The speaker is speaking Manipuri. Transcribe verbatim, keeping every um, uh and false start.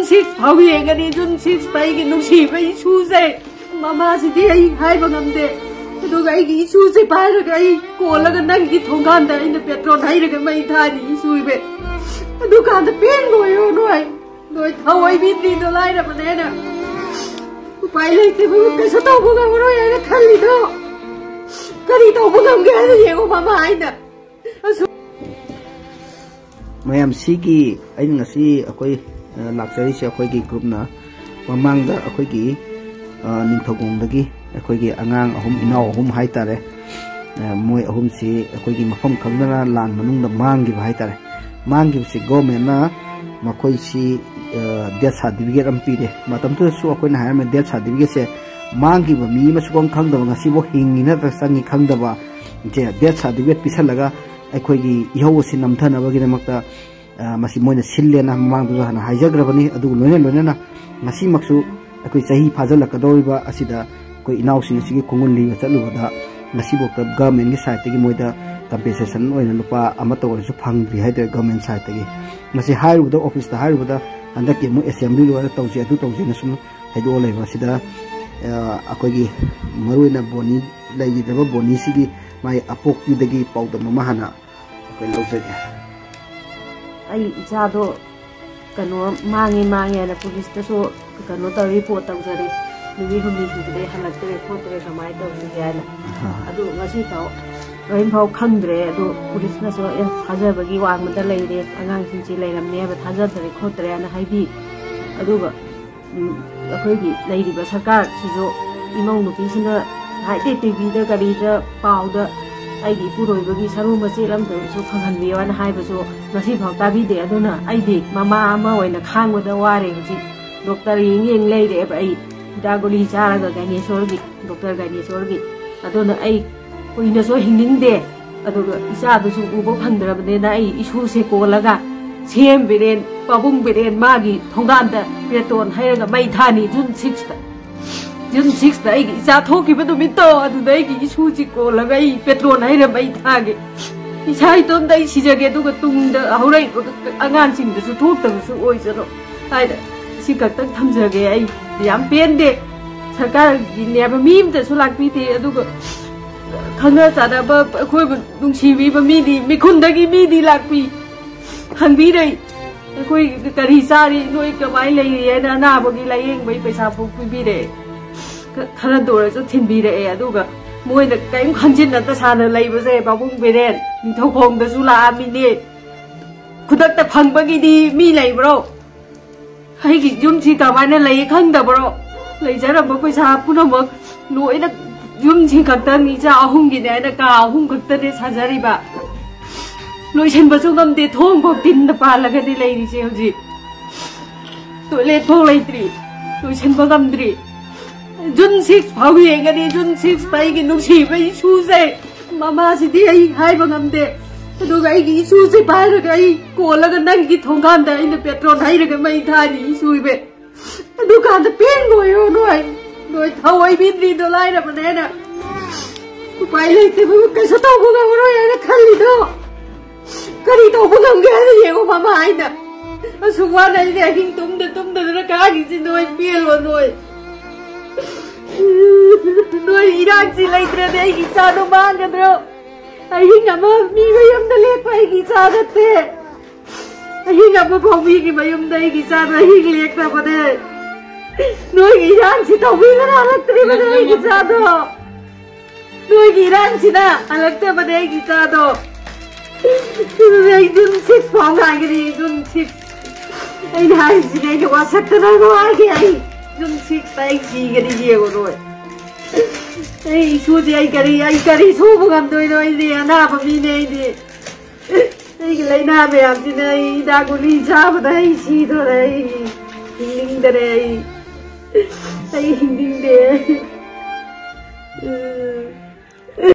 ꯁꯤꯛꯁ ꯐꯥꯎ ꯌꯦꯡꯒꯅꯤ꯫ ꯖꯨꯟ ꯁꯤꯛꯁꯇ ꯑꯩꯒꯤ ꯅꯨꯡꯁꯤꯕ ꯏꯁꯨꯁꯦ, ꯃꯃꯥꯁꯤꯗꯤ ꯑꯩ ꯍꯥꯏꯕ ꯉꯝꯗꯦ꯫ ꯑꯗꯨꯒ ꯑꯩꯒꯤ ꯏꯁꯨꯁꯦ ꯄꯥꯏꯔꯒ ꯑꯩ ꯀꯣꯜꯂꯒ ꯅꯪꯒꯤ ꯊꯣꯡꯒꯥꯟꯗ ꯑꯩꯅ ꯄꯦꯇ꯭ꯔꯣꯜ ꯍꯩꯔꯒ ꯃꯩ ꯊꯥꯅꯤ ꯏꯁꯨ ꯏꯕꯦ꯫ ꯑꯗꯨꯀꯥꯟꯗ ꯄꯦꯟꯕ ꯑꯣꯏꯔꯣ ꯅꯣꯏ꯫ ꯅꯣꯏ ꯊꯋꯥꯏ ꯄꯤꯗ꯭ꯔꯤꯗꯣ ꯂꯥꯏꯔꯕꯅꯦꯅ꯫ ꯎꯄꯥꯏ ꯂꯩꯇꯦ, ꯀꯩꯁꯨ ꯇꯧꯕ ꯉꯝꯃꯔꯣꯏ ꯍꯥꯏꯅ ꯈꯜꯂꯤꯗꯣ꯫ ꯀꯔꯤ ꯇꯧꯕ ꯉꯝꯒꯦ ꯍꯥꯏꯅ ꯌꯦꯡꯉꯣ ꯃꯃꯥ ꯑꯩꯅ꯫ ꯑꯁꯨꯛ ꯃꯌꯥꯝ ꯁꯤꯒꯤ ꯑꯩꯅ ꯉꯁꯤ ꯑꯩꯈꯣꯏ, ꯑ, ꯂꯥꯛꯆꯔꯤꯁꯦ ꯑꯩꯈꯣꯏꯒꯤ ꯒ꯭ꯔꯨꯞꯅ ꯃꯃꯥꯡꯗ ꯑꯩꯈꯣꯏꯒꯤ, ꯑ, ꯅꯤꯡꯊꯧꯈꯣꯡꯗꯒꯤ ꯑꯩꯈꯣꯏꯒꯤ ꯑꯉꯥꯡ ꯑꯍꯨꯝ, ꯏꯅꯥꯎ ꯑꯍꯨꯝ ꯍꯥꯏꯇꯥꯔꯦ꯫ ꯑ, ꯃꯣꯏ ꯑꯍꯨꯝꯁꯤ ꯑꯩꯈꯣꯏꯒꯤ ꯃꯐꯝ ꯈꯪꯗꯅ ꯂꯥꯟ ꯃꯅꯨꯡꯗ ꯃꯥꯡꯈꯤꯕ ꯍꯥꯏꯇꯥꯔꯦ꯫ ꯃꯥꯡꯈꯤꯕꯁꯤ ꯒꯣꯔꯃꯦꯟꯅ ꯃꯈꯣꯏꯁꯤ, ꯑ, ꯗꯦꯠ ꯁꯥꯔꯇꯤꯐꯤꯀꯦꯠ ꯑꯃ ꯄꯤꯔꯦ꯫ ꯃꯇꯝꯗꯨꯗꯁꯨ ꯑꯩꯈꯣꯏꯅ ꯍꯥꯏꯔꯝꯃꯦ, ꯗꯦꯠ ꯁꯥꯔꯇꯤꯐꯤꯀꯦꯠꯁꯦ ꯃꯥꯡꯈꯤꯕ ꯃꯤ ꯑꯃ ꯁꯨꯈꯪ ꯈꯪꯗꯕ, ꯉꯁꯤꯐꯥꯎ ꯍꯤꯡꯉꯤ ꯅꯠꯇ꯭ꯔꯒ ꯆꯪꯉꯤ ꯈꯪꯗꯕ, ꯏꯆꯦ, ꯗꯦꯠ ꯁꯥꯔꯇꯤꯐꯤꯀꯦꯠ ꯄꯤꯁꯜꯂꯒ ꯑꯩꯈꯣꯏꯒꯤ ꯏꯍꯧ ꯑꯁꯤ ꯅꯝꯊꯅꯕꯒꯤꯗꯃꯛꯇ, ꯑ, ꯃꯁꯤ ꯃꯣꯏꯅ ꯁꯤꯜꯂꯦꯅ ꯃꯃꯥꯡꯗꯁꯨ ꯍꯥꯟꯅ ꯍꯥꯏꯖꯈ꯭ꯔꯕꯅꯤ꯫ ꯑꯗꯨꯒ ꯂꯣꯏꯅ ꯂꯣꯏꯅꯅ ꯉꯁꯤꯃꯛꯁꯨ ꯑꯩꯈꯣꯏ ꯆꯍꯤ ꯐꯥꯖꯤꯜꯂꯛꯀꯗꯧꯔꯤꯕ ꯑꯁꯤꯗ ꯑꯩꯈꯣꯏ ꯏꯅꯥꯎꯁꯤꯡ ꯑꯁꯤꯒꯤ ꯈꯣꯡꯒꯨꯜ ꯂꯤꯕ ꯆꯠꯂꯨꯕꯗ ꯉꯁꯤꯐꯥꯎꯗ ꯒꯚꯔꯟꯃꯦꯟꯒꯤ ꯁꯥꯏꯠꯇꯒꯤ ꯃꯣꯏꯗ ꯀꯝꯄꯦꯟꯁꯦꯁꯟ ꯑꯣꯏꯅ ꯂꯨꯄꯥ ꯑꯃꯠꯇ ꯑꯣꯏꯔꯁꯨ ꯐꯪꯗ꯭ꯔꯤ ꯍꯥꯏꯇꯥꯔꯦ ꯒꯚꯔꯟꯃꯦꯟ ꯁꯥꯏꯠꯇꯒꯤ꯫ ꯃꯁꯤ ꯍꯥꯏꯔꯨꯕꯗ, ꯑꯣꯐꯤꯁꯇ ꯍꯥꯏꯔꯨꯕꯗ, ꯍꯟꯗꯛꯀꯤ ꯑꯃꯨꯛ ꯑꯦꯁꯦꯝꯕ꯭ꯂꯤ ꯂꯣꯏꯔ ꯇꯧꯁꯤ, ꯑꯗꯨ ꯇꯧꯁꯤꯅ ꯁꯨꯝ ꯍꯥꯏꯗꯣꯛꯑ ꯂꯩꯕ ꯑꯁꯤꯗ, ꯑ, ꯑꯩꯈꯣꯏꯒꯤ ꯃꯔꯨꯑꯣꯏꯅ ꯕꯣꯅꯤ, ꯂꯩꯈꯤꯗ꯭ꯔꯕ ꯕꯣꯅꯤꯁꯤꯒꯤ ꯃꯥꯏ ꯑꯄꯣꯛꯄꯤꯗꯒꯤ ꯄꯥꯎꯗꯝ ꯑꯃ ꯍꯥꯟꯅ ꯑꯩꯈꯣꯏ ꯂꯧꯖꯒꯦ꯫ ꯑꯩ ꯏꯆꯥꯗꯣ ꯀꯩꯅꯣ ꯃꯥꯡꯉꯦ ꯃꯥꯡꯉꯦꯅ ꯄꯨꯂꯤꯁꯇꯁꯨ ꯀꯩꯅꯣ ꯇꯧꯔ ꯔꯤꯄꯣꯔꯠ ꯇꯧꯖꯔꯦ꯫ ꯅꯨꯃꯤꯠ ꯍꯨꯝꯅꯤ ꯁꯨꯕꯗꯩ ꯍꯜꯂꯛꯇ꯭ꯔꯦ ꯈꯣꯠꯇ꯭ꯔꯦ ꯀꯃꯥꯏꯅ ꯇꯧꯔꯤꯒꯦ ꯍꯥꯏꯅ꯫ ꯑꯍꯥ꯫ ꯑꯗꯨ ꯉꯁꯤ ꯐꯥꯎ ꯍꯣꯔꯦꯟ ꯐꯥꯎ ꯈꯪꯗ꯭ꯔꯦ꯫ ꯑꯗꯨ ꯄꯨꯂꯤꯁꯅꯁꯨ ꯑꯦ ꯊꯥꯖꯕꯒꯤ ꯋꯥꯡꯃꯗ ꯂꯩꯔꯦ, ꯑꯉꯥꯡꯁꯤꯡꯁꯤ ꯂꯩꯔꯝꯅꯦ ꯍꯥꯏꯕ ꯊꯥꯖꯗ꯭ꯔꯦ ꯈꯣꯠꯇ꯭ꯔꯦꯅ ꯍꯥꯏꯕꯤ꯫ ꯑꯗꯨꯒ ꯎꯝ, ꯑꯩꯈꯣꯏꯒꯤ ꯂꯩꯔꯤꯕ ꯁꯔꯀꯥꯔꯁꯤꯁꯨ ꯏꯃꯧ ꯅꯨꯄꯤꯁꯤꯅ ꯍꯥꯏꯗꯤ ꯇꯤꯚꯤꯗ ꯀꯔꯤꯗ ꯄꯥꯎꯗ ꯑꯩꯒꯤ ꯏꯄꯨꯔꯣꯏꯕꯒꯤ ꯁꯔꯨ ꯃꯆꯦꯠ ꯑꯃꯇꯁꯨ ꯐꯪꯍꯟꯕꯤꯌꯣꯅ ꯍꯥꯏꯕꯁꯨ ꯉꯁꯤꯐꯥꯎ ꯇꯥꯕꯤꯗꯦ꯫ ꯑꯗꯨꯅ ꯑꯩꯗꯤ ꯃꯃꯥ ꯑꯃ ꯑꯣꯏꯅ ꯈꯥꯡꯕꯗ ꯋꯥꯔꯦ ꯍꯧꯖꯤꯛ꯫ ꯗꯣꯛꯇꯔ ꯌꯦꯡ ꯌꯦꯡ ꯂꯩꯔꯦꯕ ꯑꯩ꯫ ꯍꯤꯗꯥꯛ ꯒꯨꯂꯤ ꯆꯥꯔꯒ ꯒꯥꯏꯅꯦꯁꯣꯔꯒꯤ, ꯗꯣꯛꯇꯔ ꯒꯥꯏꯅꯦꯁꯣꯔꯒꯤ꯫ ꯑꯗꯨꯅ ꯑꯩ ꯀꯨꯏꯅꯁꯨ ꯍꯤꯡꯅꯤꯡꯗꯦ꯫ ꯑꯗꯨꯒ ꯏꯆꯥꯗꯨꯁꯨ ꯎꯕ ꯐꯪꯗ꯭ꯔꯕꯅꯤꯅ ꯑꯩ ꯏꯁꯨꯁꯦ ꯀꯣꯜꯂꯒ ꯁꯦꯝ ꯕꯤꯔꯦꯟ, ꯄꯥꯕꯨꯡ ꯕꯤꯔꯦꯟ ꯃꯥꯒꯤ ꯊꯣꯡꯒꯥꯟꯗ ꯄꯦꯇ꯭ꯔꯣꯜ ꯍꯩꯔꯒ ꯃꯩ ꯊꯥꯅꯤ ꯖꯨꯟ ꯁꯤꯛꯁꯇ꯫ ꯖꯨꯟ ꯁꯤꯛꯁꯇ ꯑꯩꯒꯤ ꯏꯆꯥ ꯊꯣꯛꯈꯤꯕ ꯅꯨꯃꯤꯠꯇꯣ ꯑꯗꯨꯗ ꯑꯩꯒꯤ ꯏꯁꯨꯁꯤ ꯀꯣꯜꯂꯒ ꯑꯩ ꯄꯦꯇ꯭ꯔꯣꯜ ꯍꯩꯔ ꯃꯩ ꯊꯥꯒꯦ꯫ ꯏꯁꯥ ꯏꯇꯣꯝꯇ ꯑꯩ ꯁꯤꯖꯒꯦ, ꯑꯗꯨꯒ ꯇꯨꯡꯗ ꯍꯧꯔꯛꯏꯕ ꯑꯉꯥꯡꯁꯤꯡꯗꯁꯨ ꯊꯣꯛꯇꯕꯁꯨ ꯑꯣꯏꯁꯅꯨ꯫ ꯍꯥꯏꯗ ꯁꯤ ꯈꯛꯇꯪ ꯊꯝꯖꯒꯦ꯫ ꯑꯩ ꯌꯥꯝ ꯄꯦꯟꯗꯦ꯫ ꯁꯔꯀꯥꯔꯒꯤꯅꯦꯕ ꯃꯤ ꯑꯃꯇꯁꯨ ꯂꯥꯛꯄꯤꯗꯦ꯫ ꯑꯗꯨꯒ ꯈꯪꯅ ꯆꯥꯟꯅꯕ ꯑꯩꯈꯣꯏꯕꯨ ꯅꯨꯡꯁꯤꯕꯤꯕ ꯃꯤꯗꯤ, ꯃꯤꯈꯨꯟꯗꯒꯤ ꯃꯤꯗꯤ ꯂꯥꯛꯄꯤ, ꯍꯪꯕꯤꯔꯦ꯫ ꯑꯩꯈꯣꯏ ꯀꯔꯤ ꯆꯥꯔꯤ, ꯅꯣꯏ ꯀꯃꯥꯏꯅ ꯂꯩꯔꯤ ꯍꯥꯏꯅ ꯑꯅꯥꯕꯒꯤ ꯂꯥꯏꯌꯦꯡꯕꯒꯤ ꯄꯩꯁꯥ ꯐꯥꯎ ꯄꯤꯕꯤꯔꯦ꯫ ꯈ-, ꯈꯔꯗ ꯑꯣꯏꯔꯁꯨ ꯊꯤꯟꯕꯤꯔꯛꯑꯦ꯫ ꯑꯗꯨꯒ ꯃꯣꯏꯅ ꯀꯔꯤꯝ ꯈꯪꯖꯤꯟꯅꯗ ꯁꯥꯟꯅ ꯂꯩꯕꯁꯦ ꯄꯥꯕꯨꯡ ꯕꯤꯔꯦꯟ ꯅꯤꯡꯊꯧꯈꯣꯡꯗꯁꯨ ꯂꯥꯛꯑꯝꯃꯤꯅꯦ꯫ ꯈꯨꯗꯛꯇ ꯐꯪꯕꯒꯤꯗꯤ ꯃꯤ ꯂꯩꯕ꯭ꯔꯣ? ꯑꯩꯒꯤ ꯌꯨꯝꯁꯤ ꯀꯃꯥꯏꯅ ꯂꯩ ꯈꯪꯗꯕ꯭ꯔꯣ? ꯂꯩꯖꯔꯝꯕ ꯄꯩꯁꯥ ꯄꯨꯝꯅꯃꯛ ꯂꯣꯏꯅ, ꯌꯨꯝꯁꯤ ꯈꯛꯇꯪ, ꯏꯆꯥ ꯑꯍꯨꯝꯒꯤꯅꯦ ꯍꯥꯏꯅ ꯀꯥ ꯑꯍꯨꯝ ꯈꯛꯇꯅꯦ ꯁꯥꯖꯔꯤꯕ꯫ ꯂꯣꯏꯁꯤꯟꯕꯁꯨ ꯉꯝꯗꯦ, ꯊꯣꯡ ꯐꯥꯎ ꯇꯤꯟꯅ ꯄꯥꯜꯂꯒꯅꯤ ꯂꯩꯔꯤꯁꯦ ꯍꯧꯖꯤꯛ꯫ ꯇꯣꯏꯂꯦꯠ ꯐꯥꯎ ꯂꯩꯇ꯭ꯔꯤ, ꯂꯣꯏꯁꯤꯟꯕ ꯉꯝꯗ꯭ꯔꯤ꯫ ꯖꯨꯟ ꯁꯤꯛꯁ ꯐꯥꯎ ꯌꯦꯡꯒꯅꯤ, ꯖꯨꯟ ꯁꯤꯛꯁꯇ ꯑꯩꯒꯤ ꯅꯨꯡꯁꯤꯕ ꯏꯁꯨꯁꯦ꯫ ꯃꯃꯥꯁꯤꯗꯤ ꯑꯩ ꯍꯥꯏꯕ ꯉꯝꯗꯦ꯫ ꯑꯗꯨꯒ ꯑꯩꯒꯤ ꯏꯁꯨꯁꯦ ꯄꯥꯏꯔꯒ ꯑꯩ ꯀꯣꯜꯂꯒ ꯅꯪꯒꯤ ꯊꯣꯡꯒꯥꯟꯗ ꯑꯩꯅ ꯄꯦꯇ꯭ꯔꯣꯜ ꯍꯩꯔꯒ ꯃꯩ ꯊꯥꯔꯤ ꯏꯁꯨ ꯏꯕꯦ꯫ ꯑꯗꯨꯀꯥꯟꯗ ꯄꯦꯟꯕ ꯑꯣꯏꯔꯣ ꯅꯣꯏ꯫ ꯅꯣꯏ ꯊꯑꯣꯏꯕꯤꯗ꯭ꯔꯤꯗꯣ ꯂꯥꯏꯔꯕꯅꯦꯅ꯫ ꯎꯄꯥꯏ ꯂꯩꯇꯕ ꯀꯩꯁꯨ ꯇꯧꯕ ꯉꯝꯃꯔꯣꯏ ꯍꯥꯏꯅ ꯈꯜꯂꯤꯗꯣ꯫ ꯀꯔꯤ ꯇꯧꯕ ꯉꯝꯒꯦ ꯍꯥꯏꯅ ꯌꯦꯡꯉꯣ ꯃꯃꯥ ꯑꯩꯅ꯫ ꯑꯁꯨꯛ ꯋꯥꯅ ꯑꯩꯗꯤ ꯑꯍꯤꯡ ꯇꯨꯝꯗ ꯇꯨꯝꯗꯗꯅ ꯀꯥꯈꯤꯁꯤ ꯅꯣꯏ ꯄꯦꯜꯂꯣ ꯅꯣꯏ꯫ ꯅꯣꯏ ꯏꯔꯥꯡꯁꯤ ꯂꯩꯇ꯭ꯔꯗꯤ ꯑꯩꯒꯤ ꯏꯆꯥꯗꯣ ꯃꯥꯡꯒꯗ꯭ꯔꯣ? ꯑꯍꯤꯡ ꯑꯃ ꯃꯤ ꯃꯌꯨꯝꯗ ꯂꯦꯛꯄ ꯑꯩꯒꯤ ꯏꯆꯥ ꯅꯠꯇꯦ꯫ ꯑꯍꯤꯡ ꯑꯃ ꯐꯥꯎ ꯃꯤꯒꯤ ꯃꯌꯨꯝꯗ ꯑꯩꯒꯤ ꯏꯆꯥꯗꯣ ꯑꯍꯤꯡ ꯂꯦꯛꯇꯕꯅꯦ꯫ ꯅꯣꯏꯒꯤ ꯏꯔꯥꯡꯁꯤ ꯇꯧꯕꯤꯗꯅ ꯍꯜꯂꯛꯇ꯭ꯔꯤꯕꯅꯦ ꯑꯩꯒꯤ ꯏꯆꯥꯗꯣ꯫ ꯅꯣꯏꯒꯤ ꯏꯔꯥꯡꯁꯤꯅ ꯍꯜꯂꯛꯇꯕꯅꯦ ꯑꯩꯒꯤ ꯏꯆꯥꯗꯣ꯫ ꯑꯩ ꯖꯨꯟ ꯁꯤꯛꯁ ꯐꯥꯎ ꯉꯥꯏꯒꯅꯤ, ꯖꯨꯟ ꯁꯤꯛꯁ꯫ ꯑꯩꯅ ꯍꯥꯏꯔꯤꯁꯤꯅꯦ, ꯑꯩꯅ ꯋꯥꯁꯛꯇꯅ ꯍꯥꯏꯒꯦ ꯑꯩ꯫ ꯖꯨꯟ ꯁꯤꯛꯁꯇ ꯑꯩ ꯁꯤꯒꯅꯤ ꯌꯦꯡꯉꯨ ꯅꯣꯏ꯫ ꯑꯩ ꯏꯁꯨꯗꯤ ꯑꯩ ꯀꯔꯤ, ꯑꯩ ꯀꯔꯤ ꯁꯨꯕ ꯉꯝꯗꯣꯏꯅꯣ? ꯑꯩꯗꯤ ꯑꯅꯥꯕ ꯃꯤꯅꯦ ꯑꯩꯗꯤ꯫ ꯑꯩꯒꯤ ꯂꯥꯏꯅꯥ ꯃꯌꯥꯝꯁꯤꯅ ꯑꯩ ꯍꯤꯗꯥꯛ ꯒꯨꯂꯤ ꯆꯥꯕꯗ ꯑꯩ ꯁꯤꯗꯣꯔꯦ꯫ ꯑꯩ ꯍꯤꯡꯅꯤꯡꯗꯔꯦ꯫ ꯑꯩ, ꯑꯩ ꯍꯤꯡꯅꯤꯡꯗꯦ꯫ ꯎꯝ꯫